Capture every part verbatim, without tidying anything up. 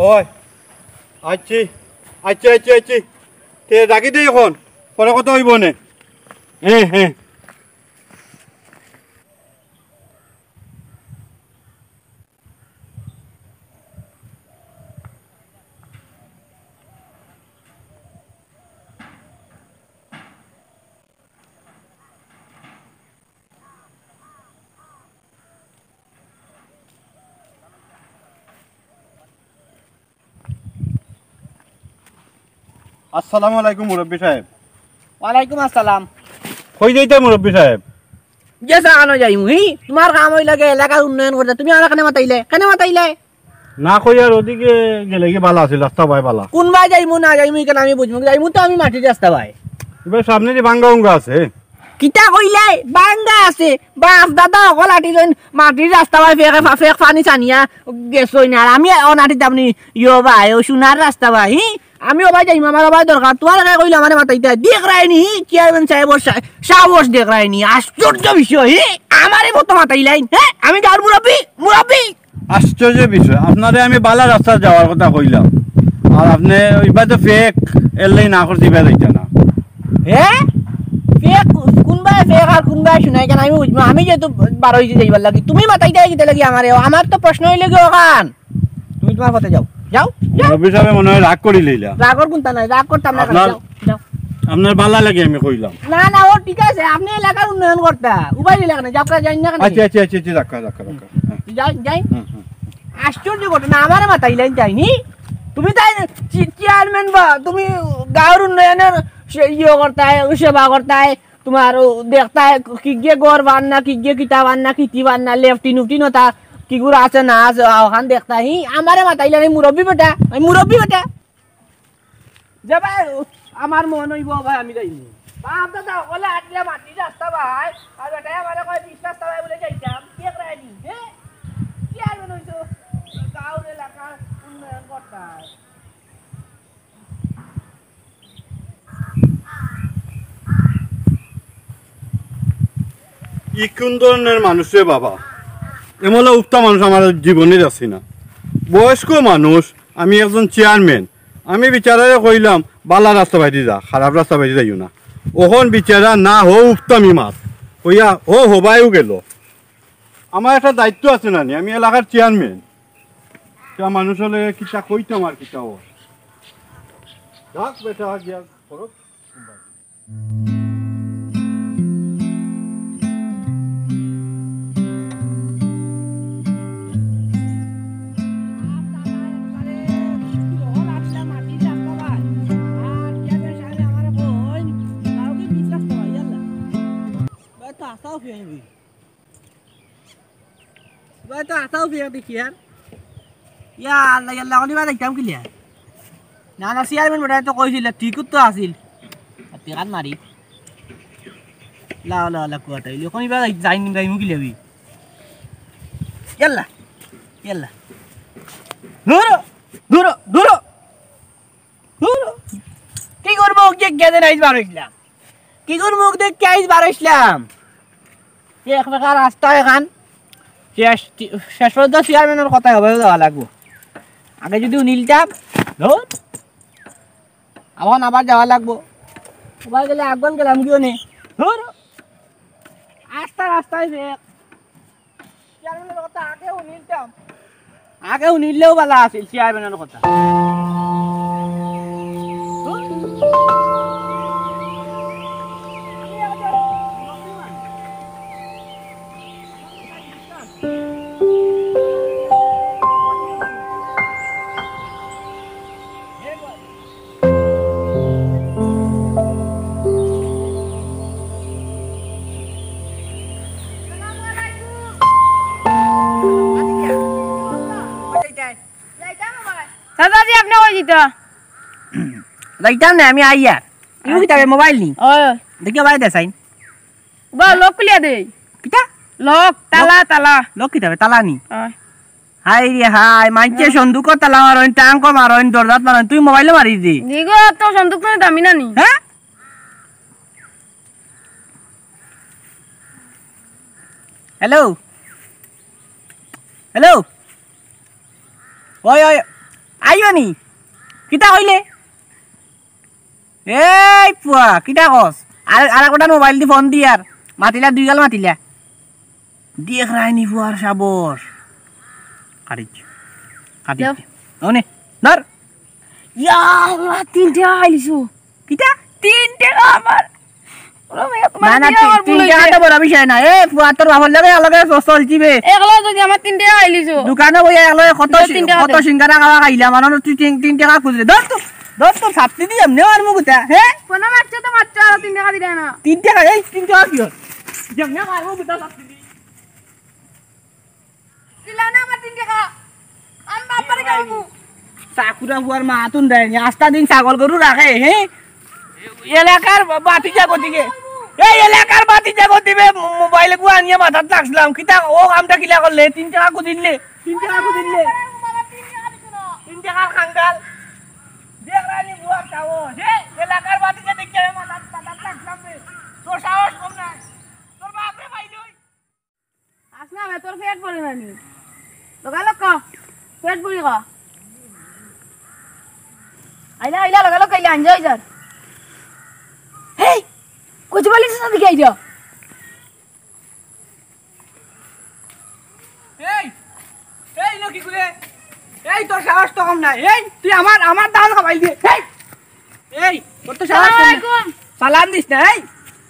অয়, আইচ্ছি, আইচ্ছি, আইচ্ছি, আইচ্ছি। তে ডাকি দেই অখন, পরে কথা অইবো নে। হ্যাঁ, হ্যাঁ। আসসালামু আলাইকুম মুরব্বি সাহেব। ওয়ালাইকুম আসসালাম। কই যাইতা মুরব্বি সাহেব? যে সাহানো যাইমু, হি? তুমার কাম অইলো গিয়া এলাকার উন্নয়ন করতা, তুমি আমার কেনে মাতাইলে? কেনে মাতাইলে? না কইয়ার ওদিকে গেলে কি বালা আছিল, রাস্তা বায় বালা। কুনবায় যাইমু না যাইমু, ইখান আমি বুঝমু। যাইমু তো আমি মাটির রাস্তা বায়। এবার সামনে যে ভাঙ্গা উঙ্গা আছে। কিতা কইলে? ভাঙ্গা আছে। বাপ দাদা অকল আটিছইন মাটির রাস্তা বায়, ফেক, ফেক পানি ছানিয়া গেছইন। আর আমি অনাটিত আপনি ইয়ো বায়, ও সোনার রাস্তা বায়, হি? আমি ওবায় যাইমু, আমার ওবায় দরকার। তুমার আগে কইলে আমারে মাতাইতা। দেখরায়নি, হি? চেয়ারম্যান সাহেবর সা-, সাহস দেখরায়নি। আশ্চর্য বিষয়, হি? আমারে মতো মাতাইলাইন, হে? আমি গাঁওর মুরব্বি, মুরব্বি। আশ্চর্য বিষয়, আপনারে আমি বালা রাস্তা যাওয়ার কথা কইলাম, আর আপনে ইবায় তো ফেক, এরলাগি না করছি, ইবায় যাইতা না। হে? ফেক? কুনবায় ফেক আর কুনবায় সোনা, ইখান আমি বুঝমু। আমি যেহেতু বার অইছি যাইবার লাগি, তুমি মাতাইতায় কিতার লাগি আমারে? আমার তো প্রশ্ন অইলো গিয়া অখান। তুমি তুমার পথে যাও, যাও, যাও। মুরব্বি সাহেব মনে অয় রাগ করিলাইলা। রাগর কুনতা নাই, রাগ করতাম না, আপনার যাও, যাও। আপনার বালা লাগি আমি কইলাম। না, না, ও ঠিক আছে, আপনে এলাকার উন্নয়ন করতা। উবাই দিলে কেনে? যাও, যাই না কেনে? আচ্ছা, আচ্ছা, আচ্ছা, আচ্ছা, রাখো, রাখো, রাখো। হ্যাঁ। যাই, যাই। হুম, হুম। আশ্চর্য ঘটনা, আমারে মাতাইলাইন তাইনি? তুমি তাই চে-, চেয়ারম্যান বা তুমি গাঁওর উন্নয়নর সে ইয়ে করতায়, সেবা করতায়, তুমার ও দেখতায় কিগিয়ে ঘর বান্না, কিগিয়ে কিতা বান্না, কিতি বান্না, লেফটিন উফটিন ওতা, কিগুর আছে না আছে, অখান দেখতায়। হি, আমারে মাতাইলাইন, মুরব্বি বেটা, আমি মুরব্বি বেটা। যে ভাই, আমার মন অইবো ভাই, আমি যাইমু। বাপ দাদা অকলে আটিয়া মাটির রাস্তা বায়, আর বেটায় আমারে কয় পিচ রাস্তা বায় বুলে যাইতাম, দেখরায়নি, হে? চেয়ারম্যান অইছো, গাঁওর এলাকার উন্নয়ন করতায়। ই কুন ধরনের মানুষ রে বাবা? এমলা উক্তা মানুষ আমার জীবনে দেখছি না। বয়স্ক মানুষ, আমি একজন চেয়ারম্যান, আমি বিচারারে কইলাম, "বালা রাস্তা বাইদি যা, খারাপ রাস্তা বাইদি যাইও না।" অখন বিচারা না হো উক্তামি মাত কইয়া হো হবায়ও গেল। আমার একটা দায়িত্ব আছে না নি, আমি এলাকার চেয়ারম্যান। তা মানুষ অইলে কিতা কইতাম আর কিতা অর। যাক বেটা, গিয়া করুক। ভাই তো আতাও বিয়া দেখি আর। ইয়া আল্লাহ, ইয়া আল্লাহ, অনিবা দেখতাম কিলা? না, না, চেয়ারম্যান বেটায় তো কইছিল, টিকিট তো আছিল। আর টিকাত মারি। লা, লা, লা, কুয়াটা অইল। অখন ইবা যাই-, যাইন, যাইমু কিলা বি? ইয়াল্লা, ইয়াল্লা। ধুরো, ধুরো, ধুরো। ধুর, কি করবো, মুখ দেখিয়া আইজ বার অইছলাম? কি করবো, মুখ দেখিয়া আইজ বার অইছলাম? এই এক বেকার রাস্তা এখান। শেষ, শেষ পর্যন্ত চেয়ারম্যানর কথায় হবায়ও যাওয়া লাগবো। আগে যদি হুনিলতাম, ধুর, অখন আবার যাওয়া লাগবো। হবায় গেলে আগুয়ান গেলাম গিয়া নে। ধুর, আস্তা রাস্তায় যে চেয়ারম্যানর কথা আগে হুনিলতাম। আগে হুনিলেও বালা আছিল চেয়ারম্যানর কথা। চাচাজি, আপনে কই যিতা? যাইতাম না, আমি আইয়ার। ইউ কিতাবে মোবাইল নি? ও। দেখি ভাই দেসাইন। বা, লক খুলিয়া দে। কিতা? লক, তালা, লক? তালা। লক কিতাবে? তালা নি? অয়। হায় রে হায়, মানষে সন্দুকো তালা মারইন, ট্রাঙ্কো মারইন, দরজাত মারইন, তুই মোবাইলো মারি দে। দিগো, তো সন্দুক তো দামি না নি? হ্যাঁ? হ্যালো? হ্যালো? ওই, ওই, আইও নি। কিতা কইলে? এই পুয়া, কিতা কস? আর, আর একটা মোবাইল দি ফোন দি আর। মাতিলা, দুই গাল মাতিলা। দেখরায়নি পুয়ার সাবস। কাটিছ। কাটিছ। যাও। অনে, ধর। ইয়া আল্লাহ, তিন টেকা খাইলিছো। কিতা? তিন টেকা আমার। ওরে ভাই, তোমার না, না, তিন টেকা তিন, আমার ভুল তিন টেকা অইছে। তো বড় বিষয় না। এ, পুয়া, তোর বাপর লগে, লগে চ-, চলছি বে। একলা যদি আমার তিন টেকা খাইলিছো। দোকানো বইয়া একলা কত দে, সি-, তিন টেকা কত দে। সিঙ্গারা খাওয়া খাইলাম, আর তুই তিন, তিন টেকা খুঁজলে। ধর তো, ধর তো, ছাত্তি দি এমনে মারমু গুতা, হে? কোনো মারছে তো মারছে, আর তিন টেকা দিলে না। তিন টেকা, এই তিন টেকা কি হয়? এমনে মারমু গুতা ছাত্তি দি। দিলা না আমার তিন টেকা। আমি বাপরে খাওয়াবো। চাকুরা বুয়ার মা তুন দেয়নি, আস্তা দিন ছাগল গরু রাখে, হে? এলাকার বা-, বাতিজা গতিকে। এই এলাকার বাতিজা গতিবে মো-, মোবাইল গু আনিয়া মাথাত লাগছিলাম। কিতা ও কামটা কিলা করলে? তিন টেকা কো দিলে? তিন টেকা কো দিলে? তিন টেকার কাঙ্গাল। দেখরায়নি বুয়ার সাহস। হে, এলাকার বাতিজা দেখিয়া মাথাত, মাথাত লাগছিলাম রে। তোর সাহস কম নাই। তোর বাপরে পাইলই। আস না, তোর পেট ভরে না নি? লগালগ ক, পেট ভরি ক। আইলা, আইলা, লগালগ খাইলে আঞ্জা অই যার। হেই, কচু বালি সাথে দিকে আইজা। এই, এই, ইনো কিগুরে? এই, তোর সাহস তো কম নাই। এই, তুই আমার, আমার ধান খাবাইলি। এই, এই, তোর তো সাহস কম নাই। সালাম আলাইকুম। সালাম দিস না, এই।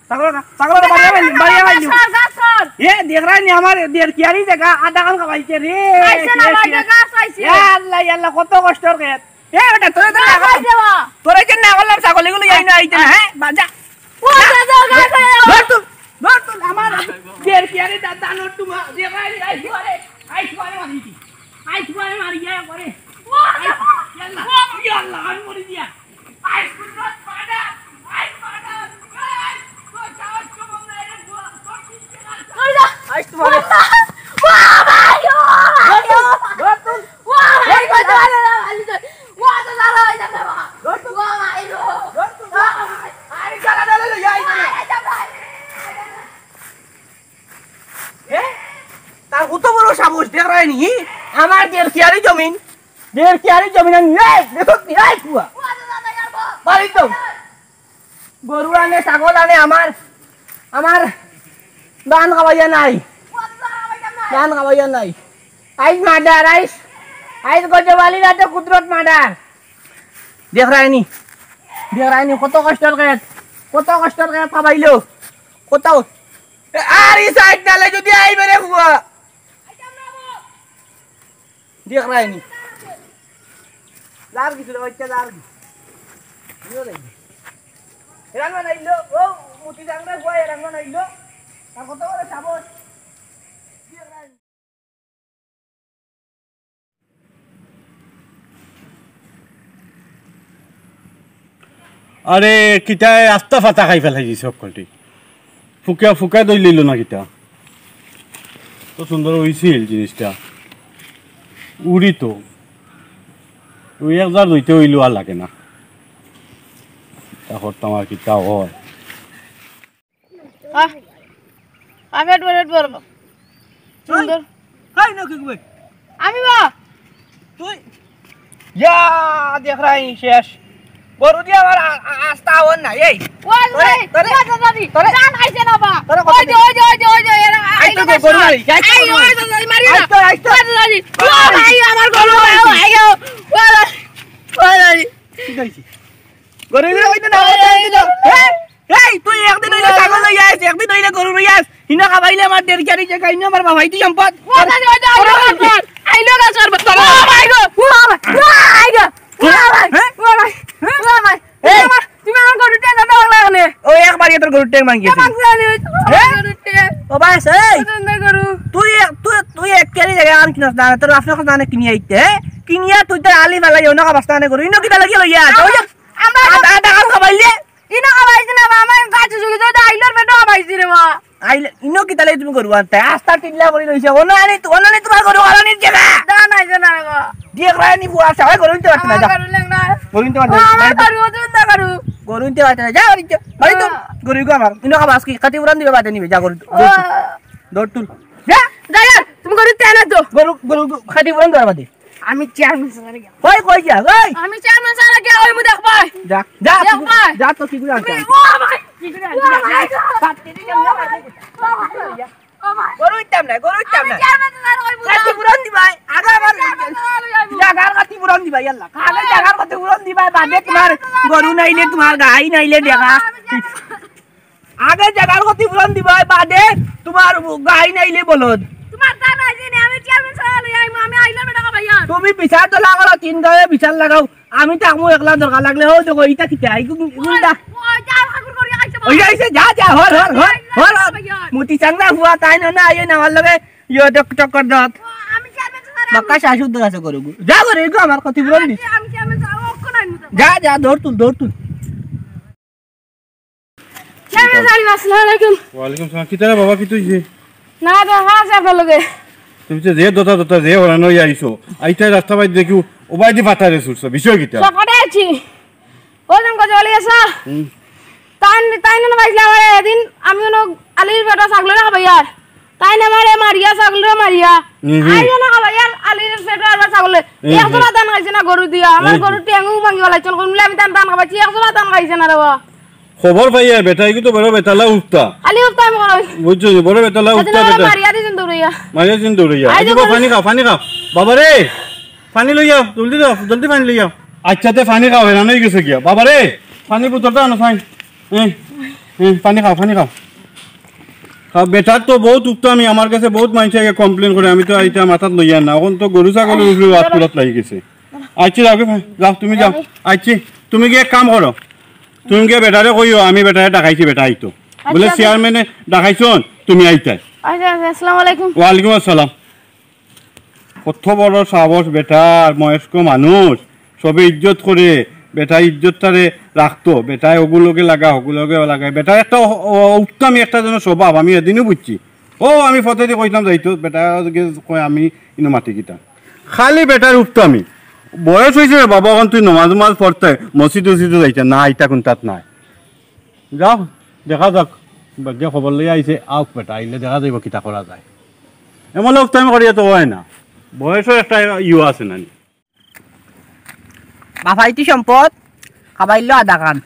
ছাগল, ছাগল, বাড়িয়া ফাইলি, বাড়িয়া ফাইলি। গাছ সর, গাছ সর। এ, দেখরায়নি আমার দেড় কিয়ারি জাগা, আধা খান খাবাইছে রে। আইছে না, এ, ভাই, এ, গাছ আইছে। এ, আল্লাহ, আল্লাহ, কত কষ্টর খেত। এ, বেটা, তোরে তো গাছ না আইছে বা। তোরে যে না করলাম, ছাগল এগুলো যাই না, আইতে না, হ্যাঁ? বাজা। ও, যা, যা, যা, যা, যা। ধর তুল, ধর তুল, আমার দেড় কিয়ারি দা-, দানোর টুমা, দেখরায়নি, আইস বারে, আইস বারে মারি দি। আইস বারে মারি, ইয়া করে। ও, যা। ইয়াল্লা, ইয়াল্লা, আমি মরি দিয়া। আইস কুদরত মার্ডার, আইস মার্ডার, এই, তোর সাহস কম নাই রে, তোর, তোর কি আইস তোমার। ও ভাই, ও ভাই, ও। ধর তুল, ধর তুল। ও ভাই, ও ভাই, ও ভাই, ও ভাই। ধর তুল। ও ভাই, ও। ধর তুল। ও ভাই। আরে, চালা, চালা, লই আই, চালা। এ? তার কত বড় সাহস দেখরায়নি? আমার দেড় কিয়ারি জমিন, দেড় কিয়ারি জমিন আমি, এই, দেখো কি, এই, পুয়া। বাড়ি তো। গরু আনে, ছাগল আনে, আমার, আমার ধান খাওয়াইয়া নাই। ধান খাওয়াইয়া নাই। আইস মার্ডার, আইস, আইস গজবালি রাতে কুদরত মার্ডার। দেখরায়নি, দেখরায়নি, কত কষ্টর খেত, কত কষ্টর খেত খাবাইলো, কত। এ, আর ই সাইড নালে যদি আইবে রে ফুয়া। দেখরায়নি। যার কিছু রে, বাচ্চা যার কিছু। বুঝলো নাকি? এরান বানাইলো, ও, মুতি জাংরা ফুয়া, এরান বানাইলো। আর কত বড় সাবস। দেখরায়নি। আরে, কিতায় আস্তা ফাতা খাই ফেলাইছি সকলটি। ফুকা, ফুকা দই লইল না কিতা? তো সুন্দর অইছিল জিনিসটা। উড়ি তো। ওই এক জার দইতে অইল আর লাগে না। তা করতাম আর কিতা হয়। আহ, আহ, পেট ভর, পেট ভর। সুন্দর। এই, না, কি কই? আমি বা? তুই? ইয়া, দেখরায়নি শেষ। গরু দিয়া আমার আ-, আ-, আস্তা হওয়ার নাই, এই। ওই, তোরে, ওই, তোরে, ওই, দাদা, দাদি, তোরে। জান আইছে না বা? তোরে কত ওই যে, দিন? ওই যে, ওই যে, ওই যে, এরা আই তো আইলো গরু না। মারি, আই তো। আই, ওই, ওই, দাদা, মারি না। আই তো, আই তো। ওই, দাদা, দাদি। ও ভাই, আমার গরু, ও ভাই, ও ভাই, ও। ও ভাই, ও ভাই। কি কইছি? গরু, গরু, ওই তো না, ওই তো, ওই তো। হ্যাঁ? এই, তুই একদিন অইলে ছাগল লইয়া আইস, একদিন অইলে গরু লইয়া আইস। ইনো খাবাইলে আমার দেড় কেজি জাগা, ইনো আমার বাবাইতি সম্পদ। ও, আইলো, আইলো, আইলো, আইলো, আইলো, আইলো, আইলো, আইলো, আইলো। ও ভাই গো, ও ভাই, ও ভাই গো, ও ভাই, হ্যাঁ? ও ভাই, হ্যাঁ? ও ভাই। এই। তুমি আমার, তুমি আমার গরুর টেঙ্গা দেওয়া লাগলে। ও, একবারই তোর গরুর টেঙ্গা ভাঙিয়ে দিল। ভাঙিয়ে দিল, হ্যাঁ? গরুর টেঙ্গা। ও ভাই, এই। পছন্দ গরু। তুই এক, তুই, তুই এক কেজি জাগা আর কিনস না, তোর বাপরে কিনিয়া আইতে, হ্যাঁ? কিনিয়া তুই তোর আলি ফালাই, অন্য খাবাস না গরু। ইনো কিতা লাগিয়া লইয়া আইস? ওই যে আমরা আধা, আধা খাল খাবাইলে। ইনো খাবাইছি না বা, আমার গাছে ঝুঁকি ঝুঁকি আইলোর বেটা খাবাইছি রে বা। আইলে, ইনো কিতা লাগি তুমি গরু আনতে? আস্তা টিল্লা করি রইছে। অনো আনি, অনো আনি তোমার গরু আলো নিচ্ছে না। যা নাই, যা নাই গো। দিয়ে করে আনি বুয়া, সবাই গরু নিতে পারতে না, আমার যা। গরু লেংড়া। গরু নিতে পারতে ও, না, আমার বাড়ি তো। গরু, অত চিন্তা করু। গরু নিতে পারতে না, যা বাড়িতে। বাড়িতে। ও। গরু গো আমার। ইনো খাবাস কি? কাটি উড়ান দিবে বাদে নিবে, যা গরু। ও। দৌড় তুল। দৌড় তুল। যা। যা, যা, তুমি গরু তেনা তো। গরু, গরু, গরু, কাটি উড়ান দেওয়ার বাদে। আমি চেয়ারম্যান স্যারের গিয়া। কই, কই যা, কই? আমি চেয়ারম্যান স্যারের গিয়া কইমু দেখবায়। যা, যা, দেখবায়। যা, তো কি করে আনতে? ও ভাই, কি করে আনতে? গরু ইতাম না, গরু ইতাম না। ক্ষতিপূরণ দিবায়। আগে আমার জাগার ক্ষতিপূরণ দিবায়, ইয়াল্লা। আগে জাগার ক্ষতিপূরণ দিবায়, বাদে তোমার গরু নাইলে, তোমার গাই নাইলে দেখা। আগে জাগার ক্ষতিপূরণ দিবায়, বাদে তোমার গাই নাইলে বলদ। তোমার তা নাই যে আমি চেয়ারম্যান স্যার লই আইমু, আমি আইলাম এটা ভাইয়া। তুমি বিচার তো লাগাও, তিন গাঁয়ে বিচার লাগাও। আমি তো আমু একলা দরকার লাগলে, ও দেখো, ইটা কিতা? এই গুন-, গুন্ডা। ওই যা, ঠাকুর করি আইছে বাবা। ওই যা, আইছে, যা, যা, হর, হর, হর, হর, হর। ভাইয়া। মুতি চাংলা হুয়া, তাই না, না, এই না, আমার লগে, ইয়ে, টক, টক কর দত। ও, আমি চেয়ারম্যান স্যার, আমি বাক্কা শাশুর দর আছে করবো। যা করে, এগো আমার ক্ষতিপূরণ দিস। আমি চেয়ারম্যান স্যার, ও কোন আইন মুতা? যা, যা, দৌড় তুল, দৌড় তুল। চেয়ারম্যান স্যার, আসসালামু আলাইকুম। ওয়ালাইকুম সালাম। কিতা রে বাবা, কিতা অইছে? না, দেখা আছে আপনার লগে। তুমি তো যে দতা দতা যে হরান অইয়া আইছো। আইতায় রাস্তা বাইত দেখিও, ওবায়দি ফাতারে ছুটছো। বিষয় কিতা? সকালে আছি। ও জন গজে বলি আসা। হুম। তাই, তাই না পাইছিলাম আমার এদিন, আমি অনো আলির বেটা ছাগল রাখা ভাইয়ার। তাই না আমারে মারিয়া, ছাগলরে মারিয়া। হুম, হুম। আইও না ভাইয়ার, আলির বেটা আর ছাগলে। হুম, এক জোড়া হুম। ধান খাইছে না গরু দিয়া। আমার হুম, হুম। গরুর টেঙ্গু ভাঙি ফালাইছন, কোন মিলে আমি তান ধান খাবাইছি, এক জোড়া ধান খাইছে না রে বা। খবর পাইয়া বেটা, ইগু তো বড় বেতালা উঠতা। খালি উঠতা আমি কই। বুঝছো নি? বড় বেতালা উঠতা বেটা। মারিয়া দিছন দৌড়াইয়া। মারিয়া দিছন দৌড়াইয়া। আই আইজো দেখো। পানি খাও, পানি খাও। বাবা রে, পানি লইয়া, জলদি দাও, জলদি পানি লইয়া। আচ্ছা, তে পানি খাও, হেরান অই গেছে গিয়া। বাবা রে, পানি বোতলটা আনো, পানি। হুম, হুম, পানি খাও, পানি খাও। খাও, বেটার তো বউত উঠতা আমি, আমার কাছে বউত মাইনষে আগে complain করে, আমি তো ইটা মাথাত লইয়া না। অখন তো গরু ছাগলর উপরে আত পুরাত লাগি গেছে। আচ্ছা, যাও, যাও, তুমি যাও। আচ্ছা, তুমি গিয়া এক কাম করো। তুমি গিয়া বেটারে কইও, আমি বেটারে ডাকাইছি, বেটা আইতো। আচ্ছা, বুলে, আচ্ছা। চেয়ারম্যানে ডাকাইছন, তুমি আইতায়। আচ্ছা, আচ্ছা, আসসালামু আলাইকুম। ওয়ালাইকুম আসসালাম। কত বড় সাহস বেটার, বয়স্ক মানুষ, সবে ইজ্জত করে, বেটা ইজ্জতটারে রাখতো, বেটায় ওগুলোকে লাগা, ওগুলোকে লাগায়, বেটার একটা অ-, অ-, উত্তম একটা যেন স্বভাব, আমি এদিনও বুঝছি। ও, আমি পথেদি কইতাম যাইতো, বেটা গিয়া কয় আমি ইনো মাটি কিতা। খালি বেটার উঠতামি। বয়স অইছে রে বাবা, অখন তুই নমাজ উমাজ পড়তে, মসজিদ উসজিদে যাইতে না, ইটা কুনটাত নাই। যাও, দেখা যাক, ভাগ্যে খবর লইয়া আইছে, আউক বেটা, আইলে দেখা যাইব কিতা করা যায়। এমন লোক তো আমি করিয়া তো হয় না, বয়সও একটা ইয়ে আছে না নি। বাফাইতি সম্পদ, খাবাইলো আধা খান।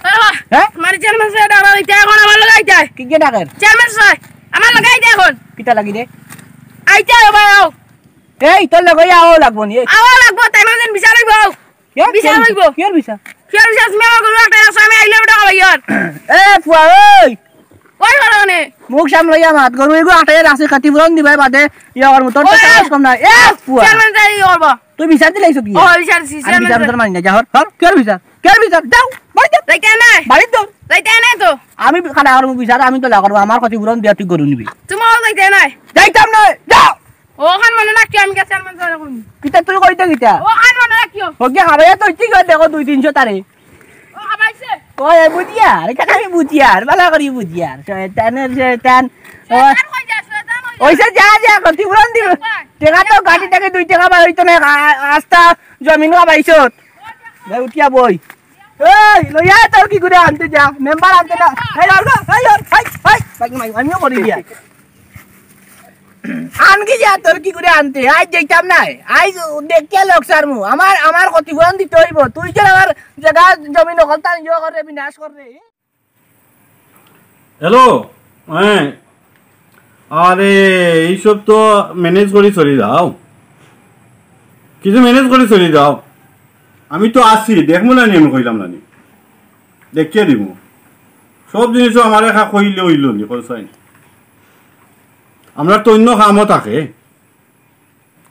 আরে বাহ, হ্যাঁ? মানে চেয়ারম্যান সাহেব, আমার ইটা এখন আমার লগে আইতায়। কি কে ডাকের? চেয়ারম্যান সাহেব, আমার লগে আইতায় এখন। কিতা লাগি রে? আইতায় ও ভাই, আও। এই, তোর লগে আও লাগবো নি? এই। আওয়া লাগবো, তাই মানে বিচার অইবো। কিয়? বিচার কিয় অইবো। কিয় বিচার? কিয় বিচার? তুমি আমার গরু আটকাই রাখছো, আমি আইলে বেটা খাবাইয়ার। এ, ফুয়া, ওই। কই করো নে? মুখ সামলাইয়া মাত, গরু এগু আটকাই রাখছি, ক্ষতিপূরণ দিবায় বাদে, ইয়া করমু, তোর তো ওই, সাহস কম না। এ, ফুয়া। চেয়ারম্যান যাই ইয়ে করবো। তুই বিচার দিলাইছ কি? ও, বিচার দিছি, আমি চেয়ারম্যান বিচার সাহেব। বিচার মানি না, যা হর, হর, কিয় বিচার? কিয় বিচার? যাও, বাড়ি যাও। যাইতে নাই। বাড়ি যাও। যাইতে নাই তো। আমি খালা করমু বিচার, আমি তো লা করমু, আমার ক্ষতিপূরণ দিয়া তুই গরু নিবি। তোমারও যাইতে নাই। যাইতাম না, যাও। ও, খান মনে রাখিও, আমি গেছি চেয়ারম্যান সাহেব কইমু। কিতা তুই কইতে কিতা? ও, খান মনে রাখিও। ওকে, খাবাইয়া তো ঠিক আছে, দেখো দুই তিনশো তারে। ও, খাবাইছে। ও, এ বুঝিয়ার, ইখান আমি বুঝিয়ার, ভালা করি বুঝিয়ার। শয়তানের শয়তান। ও, শয়তান কই যা, শয়তান কই যা? ওইসে যা, যা, ক্ষতিপূরণ দিব। দেখবা? টেকা তো গাড়ি থাকি দুই টেকা বার অইতো না, আ-, আস্তা জমিন খাবাইছত। ভাই, উঠিয়া বই। এই, লইয়া তোর কি করে আনতে যা, মেম্বার আনতে না। এই, আর না, এই, আর, এই, এই, ভাই, ভাই, আমিও করি দিয়া। আনকি যা, তোর কি করে আনতে? আইজ যাইতাম না। আইজ দেখিয়া লোক সারমু। আমার, আমার ক্ষতিপূরণ দিতে অইব। তুই যে আমার জাগা জমি নকল তান ইয়ে করে বিনাশ করে। হ্যালো, হ্যাঁ। আরে, এইসব তো ম্যানেজ করি চলি যাও। কিছু ম্যানেজ করি চলি যাও। আমি তো আছি, দেখমু না নি, আমি কইলাম না নি। দেখিয়া দিমু। সব জিনিসও আমারে খা কইলে অইল নি, কইছাই না। আমরা তো অন্য কামও থাকে।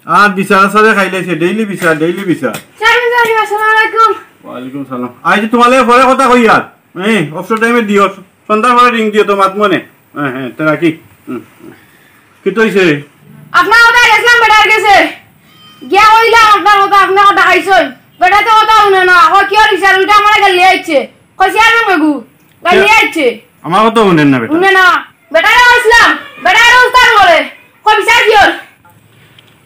আর বিচার আচারে খাইলাইছে, ডেইলি বিচার, ডেইলি বিচার। চেয়ারম্যান সাহেব, আসসালামু আলাইকুম। ওয়ালাইকুম সালাম। আইজ তোমার লগে পরে কথা কই আর। হ্যাঁ, অবসর টাইমে দিও, সন্ধ্যার পরে রিং দিও তো মাত মনে। হ্যাঁ, হ্যাঁ, তো রাখি। হুম, হুম। কিতা অইছে? আপনার কথা গেছিলাম বেটার গেছে। গিয়া কইলাম আপনার কথা, আপনি কথা খাইছই। বেটা তো কথা হুনে না, ও কি আর বিচার, উল্টা আমার গালি আইছে। কইছে আর না গু, গালি আইছে। আমার কথা হুনে না বেটা। হুনে না। বেটারে কইছিলাম, বেটারে উস্তাদ করে। কই বিচার কি ওর?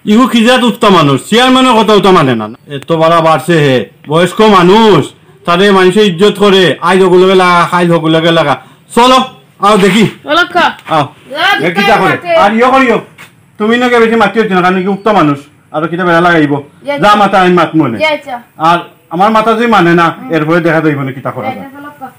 ইগু কি জাত উস্তা মানুষ, চেয়ারম্যানের কথা উতা মানে না। এত বাড়া বাড়ছে হে, বয়স্ক মানুষ, তারে মানুষে ইজ্জত করে, আইজ হগুলকে লাগা, খাইল হগুলকে লাগা। চলো, আও দেখি। চলো খা। আও। যা, এ কিতা করে? আর ইয়ে করিও, তুমি নাকি বেশি মাতি হচ্ছে না, কারণ কি উস্তা মানুষ। আরো কিতা বেড়া লাগাইব। জি, যা আচ্ছা। মাতা আমি মাতমু নে। জি, আচ্ছা। আর আমার মাতা যদি মানে না, হুম। এরপরে দেখা যাইব না কিতা করা জি, যায়। আচ্ছা, চলো, ক।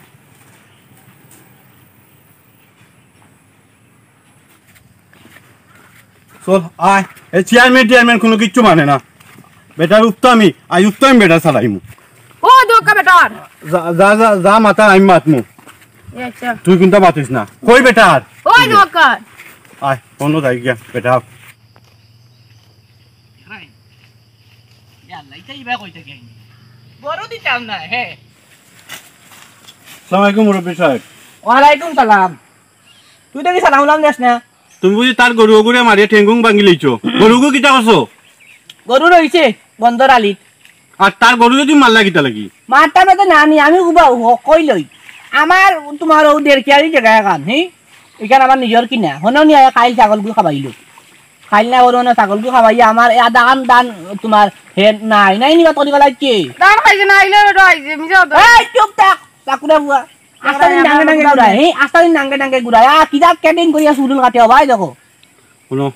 চল, আয়। এই চেয়ারম্যান টেয়ারম্যান কোনো কিচ্ছু মানে না। বেটার উত্তামি, আই উত্তামি বেটা চালাইমু। ও দোকা বেটার। যা, যা, যা, যা মাতা আমি মাতমু। এ, আচ্ছা। তুই কিন্তু মাতিস না। কই বেটার? ওই দোকা। আয়, কোনো যাই গিয়া, বেটা। ইয়াল্লা, ইটা ইবা কই থাকি আইনি? গরু দিতাম না, হে। আসসালামু আলাইকুম মুরব্বি সাহেব। ওয়ালাইকুম সালাম। তুই তো কি সালাম উলাম দেস না? তুমি বুঝি তার গরু ওগুরে মারিয়া ঠেঙ্গুং ভাঙি লইছো? গরুগু কিতা করছো? গরু রইছে বন্দর আলিত। আর তার গরু যদি মারলা কিতা লাগি? মারতাম তো না নি, আমি উবা হ-, কই লই। আমার তোমার ও দেড় কিয়ারি জাগা এখান, হি? এখান আমার নিজর কিনা। হনো নি আয়া খাইল ছাগলগু খাবাইলো। খাইল না গরু না ছাগলগু খাবাইয়া আমার এ দান দান তোমার হে নাই, নাই নিবা তরি গলাইছে। দান খাইছে না, আইলে বেটা আইছে, মিছা কথা। এই চুপ থাক, চাকুরা বুয়া। আস্তা দিন ডাঙ্গে ডাঙ্গে ঘুরায়, হে? আস্তা দিন ডাঙ্গে ডাঙ্গে ঘুরায়। আ, কিতা কেটিং করিয়া চুল কাটে, ও ভাই দেখো। শুনো,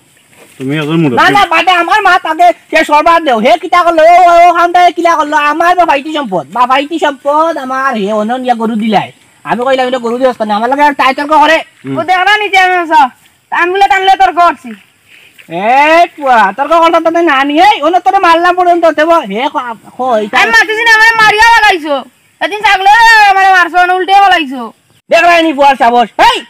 তুমি একজন মুরব্বি। না, না, বাদে আমার মা তাকে সে সরবার দেও। হে কিতা করলো? ও, ও, ও খানটা কিলা করলো? আমার বাফাইতি সম্পদ। বাফাইতি সম্পদ আমার, হে অনন ইয়া গরু দিলাই। আমি কইলাম, "এটা গরু দিস কেনে?" আমার লগে আর তাই তর্ক করে। হুম। ও দেখরা নিচে আমি সা-, আমি বলে টানলে তর্ক করছি। এ পুয়া, তর্ক করতে তো না নি, এই, অন্য তোরে মারলাম পর্যন্ত, দেবো। হে ক-, ক-, এটা আমি মাতিছি না, আমারে মারিয়া ফালাইছো। এদিন ছাগলে আমারে মারছো, না উল্টে ফালাইছো। দেখরা নি পুয়ার সাহস। এই,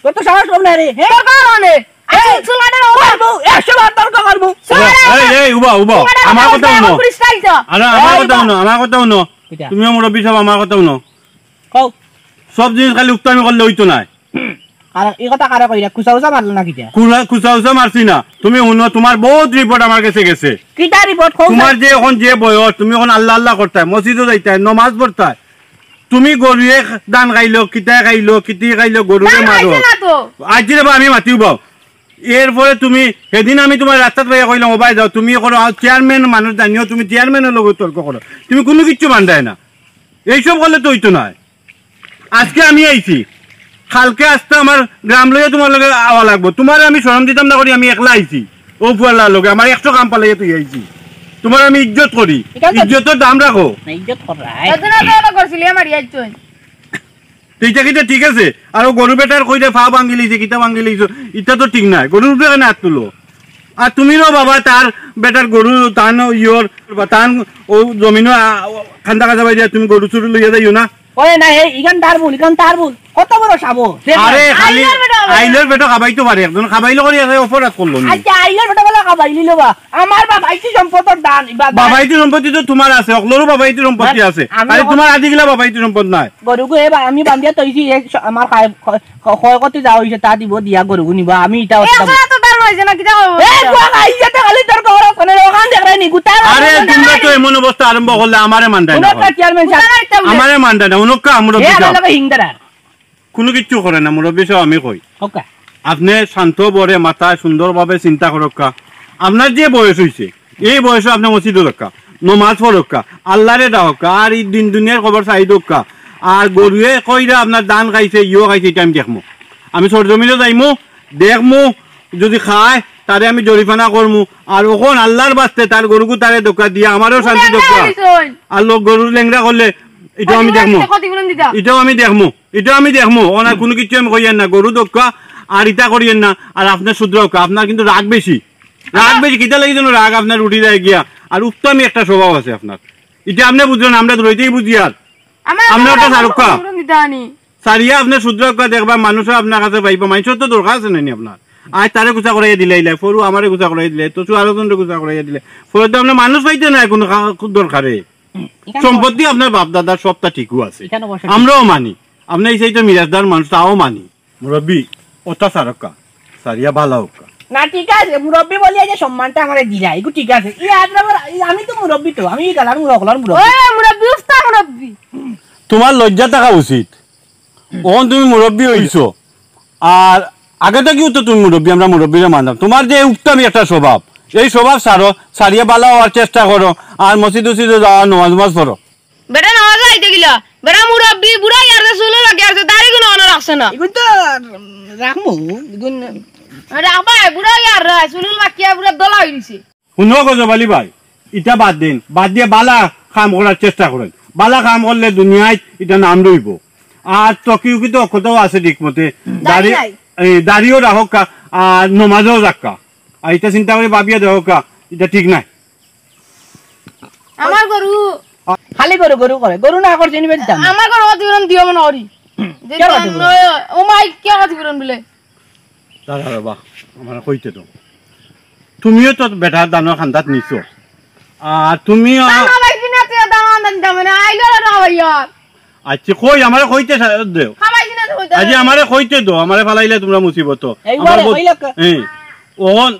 তোর তো সাহস কম না রে, হে? তোর কার হনে? এই, আচ্ছা, চুল কাটার হনে। করবো, একশো বার তর্ক করবো। চুল কাটার এই, হনে। এই, উবা, উবা। চুল কাটার আমার হনে। কথা হুনো। পুলিশ চাইছ। আরে, আমার এই কথা উবা। হুনো, আমার কথা হুনো। কিতা? তুমিও মুরব্বি সাহেব, আমার কথা হুনো। কও। সব জিনিস খালি উক্তামি করলে হইতো না। আর এই কথা কারে কইরা? কুচা উচা মারলো না কিতা? কুলা-, কুচা উচা মারছি না। তুমি হুনো, তোমার বহুত রিপোর্ট আমার কাছে গেছে। কিতা রিপোর্ট? কও তোমার না। যে এখন যে বয়স, তুমি এখন আল্লাহ আল্লাহ করতায়, মসজিদও যাইতায়, নমাজ পড়তায়। তুমি গরুয়ে ধান খাইলো, কিতায় খাইলো, কিতি খাইলো, গরুরে না, মারো। খাইছে না তো। আজ রে বা আমি মাতিও বাও। এরপরে তুমি, সেদিন আমি তোমার রাস্তাত পাইয়া কইলাম, "ও ভাই যাও, তুমি করো, আ, চেয়ারম্যান মানুষ জানিও, তুমি চেয়ারম্যানের লগে তর্ক করো।" তুমি কোনো কিচ্ছু মানতায় না। এইসব করলে তো হইতো নায়। আজকে আমি আইছি, কালকে আস্তে আমার গ্রাম লইয়া তোমার লগে আওয়া লাগবো। তোমারে আমি শরম দিতাম না করি, আমি একলা আইছি। ও ফুয়াল্লার লগে আমার একশো কাম পালাইয়া তুই আইছি। তোমার আমি ইজ্জত করি, ইটা তো ইজ্জতর দাম রাখো। না, ইজ্জত কর রাখ। এত না তো এত করছিলি আমার ইয়ার তুই। তো ইটা কিতা ঠিক আছে? আর ও গরু বেটার কইরে ফা ভাঙ্গি লইছে, কিতা ভাঙ্গি লইছো, ইটা তো ঠিক নায়। গরুর উপরে কেনে হাত তুলো? আর তুমি রে বাবা তার বেটার গরু, তান ইয়র, বা তান ও জমিনও, আ, ও খান্দা খাজা বাইরে তুমি গরু চুরি লইয়া যাইও না। ওই না, এই, ইখান তার ভুল, ইখান তার ভুল। কত বড় সাবো? আরে, খালি আইলের বেটা আবার। আইলের বেটা খাবাইতো পারে, একজন খাবাইলো করি আছে, অপরাধ করলো নি। আচ্ছা, আইলের বেটা বলে খাবাই নিল বা। আমার বাবাইতি সম্পদর দান, ইবা দান। বাবাইতি সম্পত্তি তো তোমার আছে, অকলরও বাবাইতি সম্পত্তি আছে। আমি আরে, অকল তোমার আদিগিলা বাবাইতি সম্পদ নাই। গরুগু এ বা-, আমি বান্ধিয়া তৈছি, এ স-, আমার খায়, খ-, খ-, ক্ষয় করতে যাওয়া হইছে, তা দিব, দিয়া গরুগু নিবা, আমি ইটা এ, অসুবিধা অসুবিধা তো তার হইছে না, কিতা করবো? এ, বুয়া, আইছে তো খালি তোর খবর আছে না, ওখান দেখ রে, নি, গুতা আরে, তোমরা তো এমন অবস্থা আরম্ভ করলে আমারে মানতায় না। চেয়ারম্যান সাহেব। আমারে মানতায় না, উনকা আমরা এ, আমার লগে হিংদারা। কোনো কিচ্ছু করে না, মুরব্বি সাহেব, আমি কই। ওকে। আপনি শান্ত বরে মাথায় সুন্দরভাবে চিন্তা করক্কা। আপনার যে বয়স হইছে, এই বয়সে আপনি মসজিদো যাউক্কা, নমাজ পড়ক্কা, আল্লাহরে ডাকক্কা, আর এই দিন দুনিয়ার খবর চাই দউক্কা। আর গরুয়ে কইরা আপনার ধান খাইছে, ইয়ো খাইছে, ইটা আমি দেখমু। আমি সরজমিনো যাইমু, দেখমু, যদি খায়, তারে আমি জরিফানা করমু। আর অখন আল্লাহর বাস্তে তার গরুগু তারে দউক্কা দিয়া আমারও শান্তি দউক্কা। আর লোক গরুর লেংড়া করলে, ইটাও আমি দেখমু। ইটাও আমি দেখমু। ইটা আমি দেখমু, অনার কোনো কিছু আমি কইয়ার না, গরু দউক্কা আর ইটা করিয়েন না, আর আপনার শুধরাউক্কা, আপনার কিন্তু রাগ বেশি, রাগ বেশি, কিতা লাগি যেন রাগ আপনার উঠি যায় গিয়া, আর উত্তমই একটা স্বভাব আছে আপনার, ইটা আপনি বুঝলেন, আমরা তো রইতেই বুঝি আর। আমরা ওটা সারুক্কা। সারিয়া আপনি শুধরাউক্কা দেখবা, মানুষও আপনার কাছে পাইবা, মানুষের তো দরকার আছে নানি আপনার। আজ তারে গুছা করাইয়া দিলাইলা, ফরু আমারে গুছা করাইয়া দিলে, তো আরো জনরে গুছা করাইয়া দিলে, ফলে তো আপনার মানুষ পাইতে নাই কোনো কা-, দরকারে। সম্পত্তি আপনার বাপ দাদার সবটা ঠিকও আছে, আমরাও মানি। আপনি এই সেই তো মিরাজদার মানুষ, তাও মানি। মুরব্বি, ওটা সারক্কা, সারিয়া বালা হক্কা। না, ঠিক আছে, মুরব্বি বলিয়া যে সম্মানটা আমারে দিলা, এগু ঠিক আছে। ই আপনার, ই আমি তো মুরব্বি তো, আমি এই গালার মুরব্বি, হকলার মুরব্বি। ওই মুরব্বি, উস্তা মুরব্বি। তোমার লজ্জা থাকা উচিত। অখন তুমি মুরব্বি হইছো, আর আগে থাকিও তো তুমি মুরব্বি, আমরা মুরব্বিরে মানতাম। তোমার যে উক্তামি একটা স্বভাব, এই স্বভাব সারো, সারিয়া বালা হওয়ার চেষ্টা করো, আর মসজিদ উসজিদে যাও, আর নমাজ নমাজ পড়ো। বেটা নমাজ আইতে গিলা, বেটা মুরব্বি, বুড়া ইয়ার যে চুলও লাগে, আর যে দাড়ি গুলো অনো রাখছে না। এগুন তো রাখমু, এগুন রাখবা, বুড়া ইয়ার রে, চুলুল বাকিয়া বুড়া দলা হই গেছে। হুনো গজব আলী ভাই, ইটা বাদ দেইন, বাদ দিয়া বালা কাম করার চেষ্টা করইন। বালা কাম করলে দুনিয়াত ইটা নাম রইবো। আর তকি উকি তো অক্ষতাও আছে ঠিক মতে, দাড়ি দাড়ি নাই। এই দাড়িও রাখউক্কা, আর নমাজও যাউক্কা। আর ইটা চিন্তা করি ভাবিয়া দেখউক্কা, ইটা ঠিক নায়। আমার গরু। খালি গরু গরু করে, গরু না করছে, নিবে দিতাম না। আমার গরু ক্ষতিপূরণ দিও মনে করি। যে কিয়া ক্ষতিপূরণ? ও মাই, কিয়া ক্ষতিপূরণ বলে? দাদা বাবা, আমারে কইতে দেও। তুমিও তো বেটার দানর কান্দাত নিছো। আর তুমিও তা না ভাই, বিনা তুই দান দান দাম না, আইলো না ভাই আর। আচ্ছা, কই, আমারে কইতে সা-, দেও। খাবাই কিনা তো কইতে আজি হবে। আমারে কইতে দেও, আমারে ফালাইলে তুমরা মুসিবত। এই আমার বারে বউ-, কইলা কা- হ্যাঁ। ওহন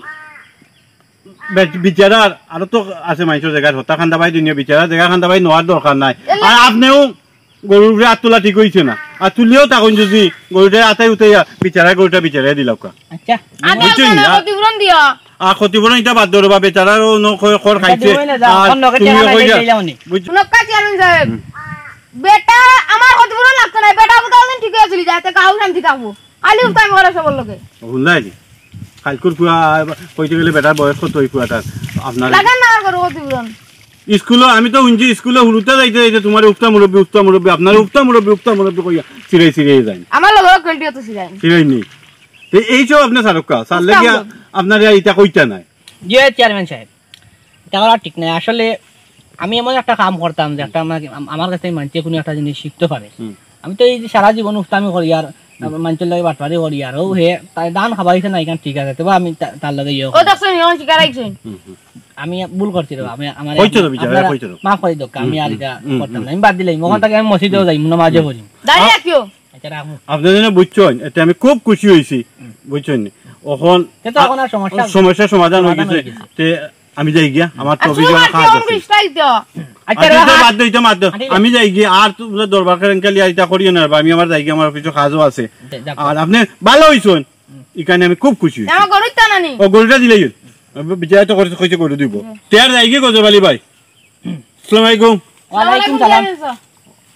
বে-, বিচারার আরো তো আছে মাইনষর জাগাত হতা কান্দা ভাই দুনিয়া বিচারার জাগা কান্দা ভাই নেওয়ার দরকার নাই। এলে- আর আপনেও গরুর উপরে আত তুলা ঠিক অইছে না। আর তুলিয়াও তখন যদি গরুটা আতাই উতাইয়া বিচারা গরুটা বিচারাই দিলাউক্কা। আচ্ছা। আমি বুঝছইন আপনার না? ক্ষতিপূরণ দিয়া। আর ক্ষতিপূরণ ইটা বাদ দেও রে বা, বেচারারও ন-, খর, খর ইটা খাইছে। দিবই না, যাও, আর অন্য কেউ তুমিও টেকা নাই, কইরা, যাইলাম নি। বুঝ- হুনউক্কা চেয়ারম্যান সাহেব, হুম। বেটা আমার ক্ষতিপূরণ লাগতো না, বেটা কোথাও দিন ঠিক আছে, যাতে গাঁও শান্তি থাকবো। খালি উফতাই মরে সবর লগে। হুনলাই নি? কাইলকুর পুয়া কইতে গেলে বেটার বয়স কত ওই পুয়াটার? আপনার লাগান না আর করো ক্ষতিপূরণ। স্কুলে আমি তো হুনছি, স্কুলে হুরুতা যাইতে যাইতে তুমারে উফতা মুরব্বি, উফতা মুরব্বি, আপনারে উফতা মুরব্বি, উফতা মুরব্বি কইয়া চিরাই চিরাই যায়। আমার লগে কোয়ালিটি অত চিরাই। চিরাই নেই। তো এই সব আপনি সারক্কা, সার উফতা লাগিয়া মুরব্বি। আপনারে ইটা কইতা নাই। জি, চেয়ারম্যান সাহেব, ইটা করা ঠিক নাই। আসলে আমি এমন একটা কাম করতাম যে একটা আমার, আম-, আমার কাছে মানষে কোনো একটা জিনিস শিখতে পারে। হুম। আমি তো এই যে সারা জীবন উফতামি করি আর হুম। মানষর লগে বাটপারি করি আর ও হে তাই ধান খাবাইছে না, এখান ঠিক আছে, তবে আমি তা-, তার লগে ইয়ে ও করি। দেখছেন, এখন শিকার আইছেন। হুম, হুম। আমি ভুল করছি রে, আমি, আমার কইতে তো বিচার, আপনারা কইতে তো। মাফ করি দেউক্কা, আমি হুম, আর হুম, ইটা হুম, করতাম হুম। না। আমি বাদ দিলাই, মগন হুম। থাকি আমি মসজিদেও যাই, নামাজও হুম। পড়ি। দাঁড়িয়ে আ-, রাখিও। আচ্ছা, রাখো। আপনি যেন বুঝছেন, এতে আমি খুব খুশি হইছি, বুঝছেন? অখন তে তো অখন আর সমস্যা, সমস্যার সমাধান হয়ে সমাধান গেছে। হয়ে গেছে। তে আমি যাই গিয়া, আমার তো আর অফিসে চুল আমার কাজ কাটতে আছে। অখন স্টাইল তো। আচ্ছা, আচ্ছা, রাখো। বাদ দেও, ইটা বাদ দেও। আচ্ছা, আমি যাই গিয়া, আর তো দরবার করেন খালি, আর ইটা করিও না, আমি আমার যাই গিয়া, আমার অফিসে কাজও আছে। যা, যা। আর আপনি ভালো হইছেন, এখানে আমি খুব খুশি হইছি। আমার গরুর তো না নি। ও, গরুটা দিলেই হইল। বিচারা তো করেছে, কইছে গরু দিব। হুম। তে আর যাই গিয়া গজব আলী ভাই। আসসালামু আলাইকুম। ওয়ালাইকুম সালাম।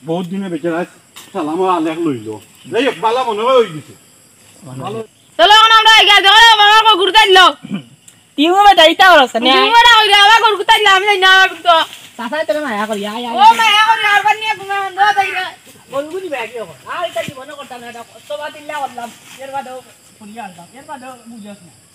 বহুত দিনে বেচারা সালাম আলেক লইল। যাই হোক, বালা মনে হয় হয়ে গেছে। চলো, এখন আমরা এগিয়ে যাই। ওরে বাবা, আমার ঘুরতে দিল। তিমু বেটা, ইটা করছ না? তিমু বেটা, ওই রে, আমার ঘুরতে দিল, আমি জানি না, আমার তো। চাচায় তোরে মায়া করি, আয়, আয়, ও আয়। মায়া করি, আর বানিয়ে ঘুমে, আনন্দ হয়ে যাই রে। বন্ধু দিবে কি হবে? আর ইটা জীবনে করতাম না, ইটা কত বার চিল্লা করলাম। এর বাদেও ঘুরিয়ে আনতাম, এর বাদেও বুঝছ না।